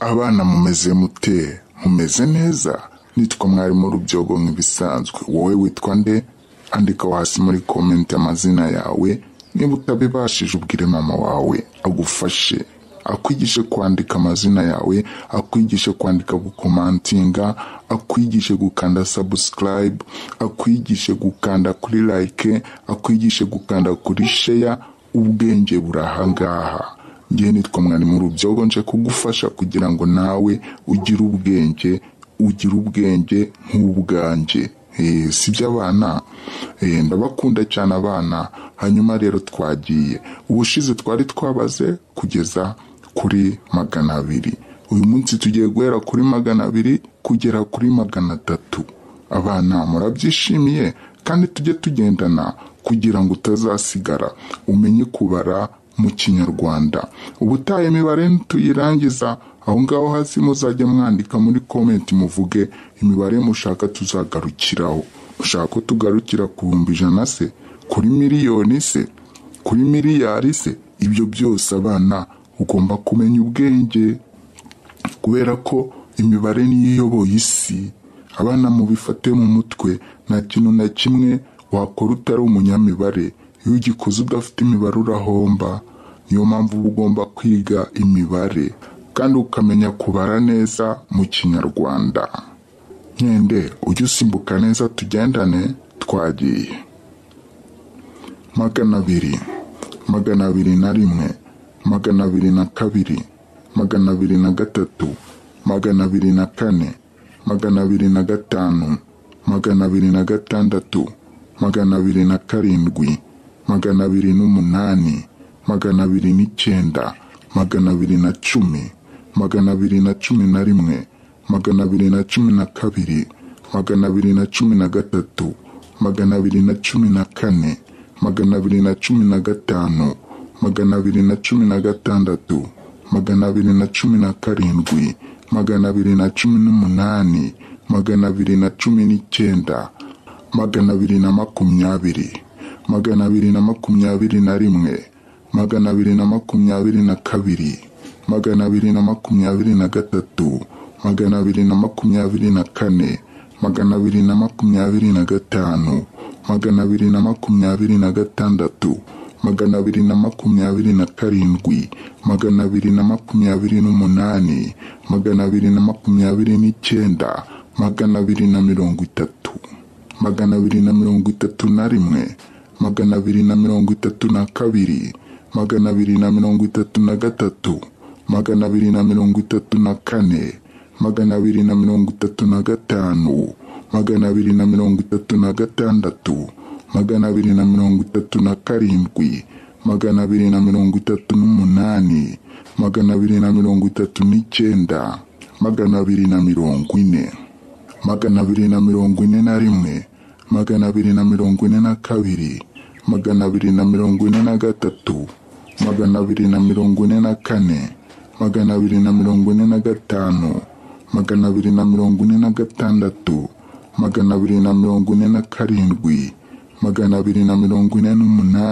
Abana mumeze mute? Mumeze neza? Nitwa Mwarimu Rubyogo nk'ibisanzwe. Wowe witwa nde? Andika hasi muri comment amazina yawe. Niba utabibashije ubwire mama wawe agufashe, akwigishe kwandika amazina yawe, akwigishe kwandika gukomantinga, akwigishe gukanda subscribe, akwigishe gukanda kuri like, akwigishe gukanda kuri share. Ubwenge burahangaha. Ngiye nitwa Mwarimu Rubyogo, nje kugufasha kugira ngo nawe ugire ubwenge, ugire ubwenge nk'ubwanjye. Si by'abana. Ndabakunda cyane abana. Hanyuma rero twagiye. Ubushize twari twabaze kugeza kuri 200. Uyu munsi tugiye guhera kuri 200 kugera kuri 300. Abana murabyishimiye, kandi tujye tugendana kugira ngo utazasigara, umenye kubara mu Kinyarwanda. Ubutaye imibare tuyirangiza aho ngaho hasi muzajya mwandika muri comment muvuge imibare mushaka tuzagarukiraho. Mushaka ko tugarukira ku 100,000 se, kuri miliyoni se, kuri miliyari se? Ibyo byose abana ugomba kumenya ubwenge, kubera ko imibare niyo iyoboye isi. Abana mubifate mu mutwe, nta kintu na kimwe wakora utari umunyamibare. Iyo ugikoze udafite imibare urahomba. Niyo mpamvu uba ugomba kwiga imibare kandi ukamenya kubara neza mu Kinyarwanda. Nkende ujye usimbuka neza tugendane. Twagiye. 200, 201, 202, 203, 204, 205, 206, 207, 208, 209, 210, 211, 212, 213, 214, 215, 216, 217, 218, 219, 220, 221, 222, 223, 224, 225, 226, 227, 228, 229, 230, 231, 232, 234, 234, 235, 236, 237,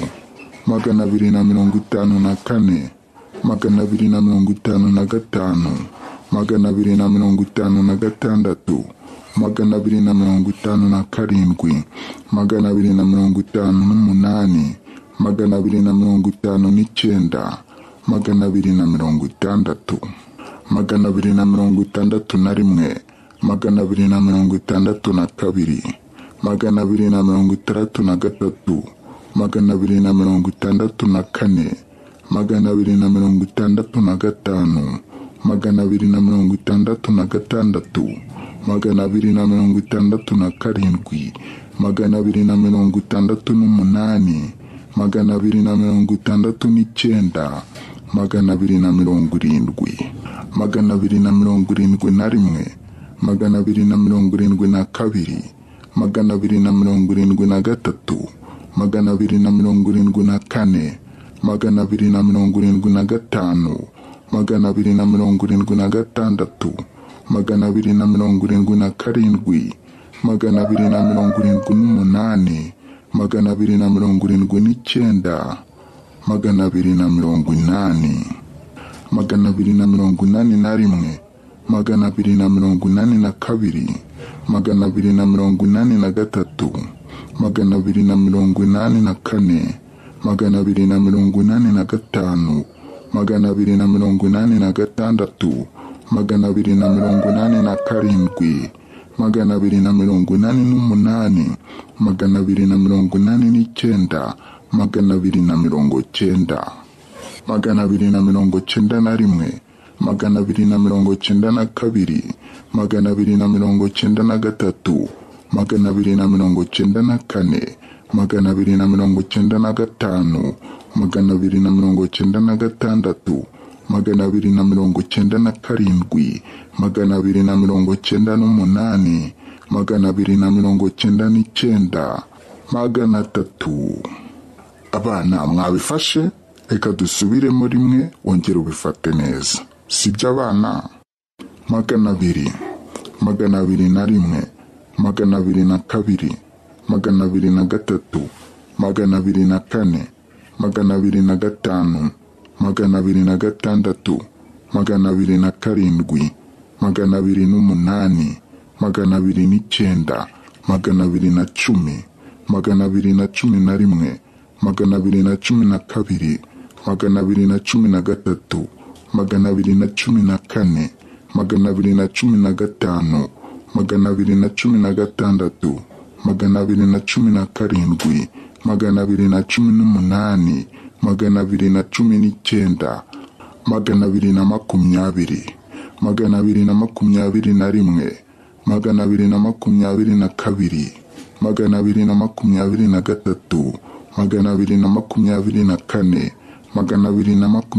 238, 239, 240, 241, 242, 243, 244, 245, 246, 247, 248, 249, 250, 251, 252, 253, 254, 255, 256, 257, 258, 259, 260, 261, 262, 263, 264, 265, 266, 267, 268, 269, 270, 271, 272, 273, 274, 275, 276, 277, 278, 279, 280, 281, 282, 283, 284, 285, 286, 287, 288, 289, 290, 291, 292, 293, 294, 295, 296, 297, 298, 299, 300. Abana mwabifashe? Reka dusubiremo rimwe wongere ubifate neza. Sibyo abana? 200, 201, 202, 203, 204, 205, 206, 207, 208, 209, 210, 211, 212, 213, 214, 215, 216, 217, 218, 219, 220, 221,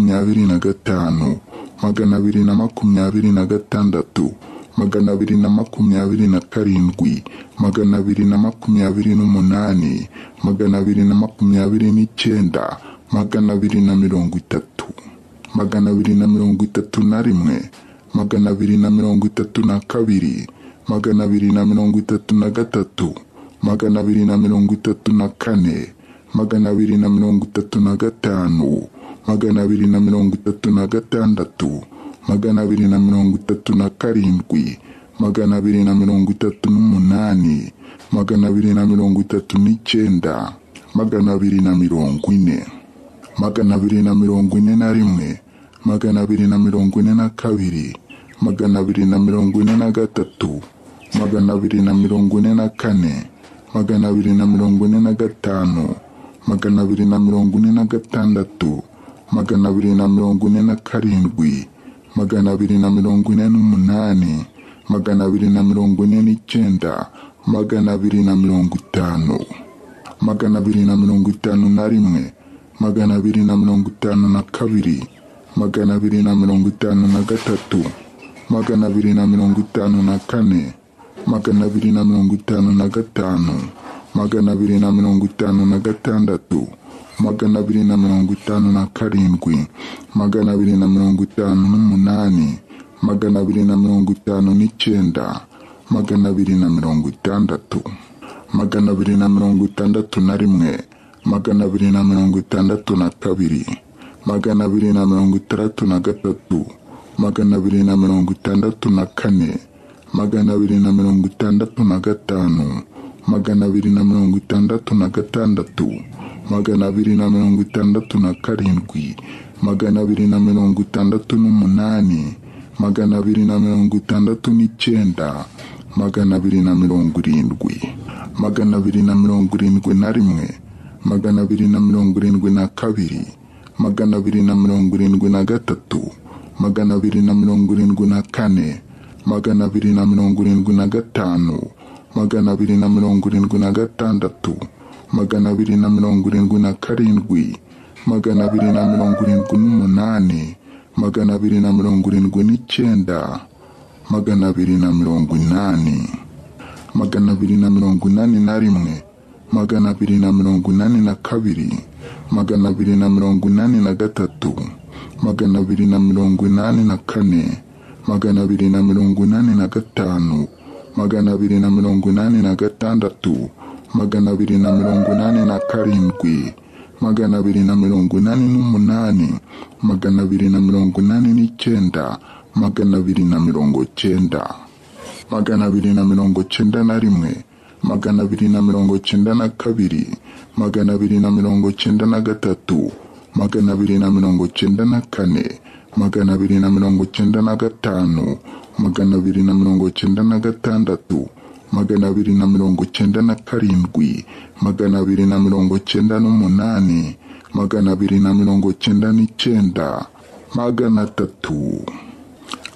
222, 223, 224, 225, 226, 227, 228, 229, 230, 231, 232, 234, 234, 235, 236, 237, 238, 239, 240, 241, 242, 243, 244, 245, 246, 247, 248, 249, 250, 251, 252, 253, 254, 255, 256, 257, 258, 259, 260, 261, 262, 263, 264, 265, 266, 267, 268, 269, 270, 271, 272, 273, 274, 275, 276, 277, 278, 279, 280, 281, 282, 283, 284, 285, 286, 287, 288, 289, 290, 291, 292, 293, 294, 295, 296, 297, 298, 299, 300.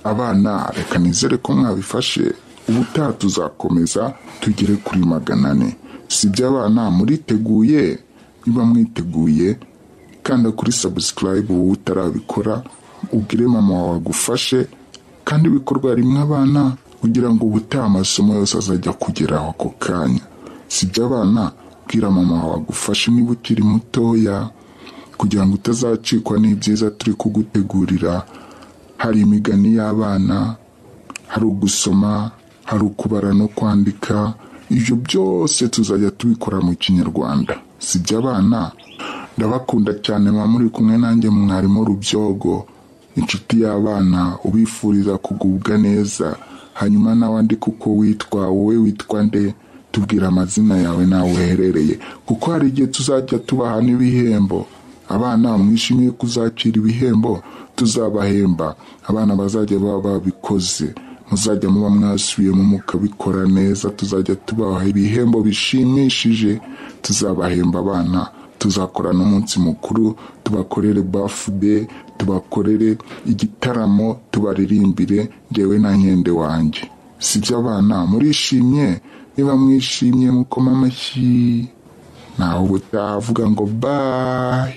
Abana, reka nizere ko mwabifashe. Ubutaha tuzakomeza tugere kuri 400. Sibyo abana, muriteguye? Niba mwiteguye, kanda kuri subscribe wowe utarabikora, ubwire mama wawe agufashe, kandi bikorwa rimwe abana, kugira ngo ubutaha amasomo yose azajya kugeraho ako kanya. Sibyo abana, bwira mama wawe agufashe niba ukiri mutoya, kugira ngo utazacikwa n'ibyiza turi kugutegurira. Hari imigani y'abana, hari ugusoma, hari ukubara no kwandika, ibyo byose tuzajya tubikora mu Kinyarwanda. Sibyo abana, ndabakunda cyane, muba muri kumwe nanjye mwarimu Rubyogo, inshuti y'abana, ubifuriza kugubwa neza. Hanyuma nawe andika uko witwa, wowe witwa nde, tubwira amazina yawe nawe uherereye, kuko hari igihe tuzajya tubaha n'ibihembo. Abana mwishimiye kuzakira ibihembo, tuzabahemba. Abana bazajya baba babikoze, muzajya muba mwasubiyemo mukabikora neza, tuzajya tubaha ibihembo bishimishije, tuzabahemba abana. Tuzakora n'umunsi mukuru, tubakorere birthday, tubakorere igitaramo, tubaririmbire, njyewe na nkende wanjye. Sibyo abana, murishimye? Niba mwishimye mukoma amashyi. Naho ubutaha avuga ngo bye.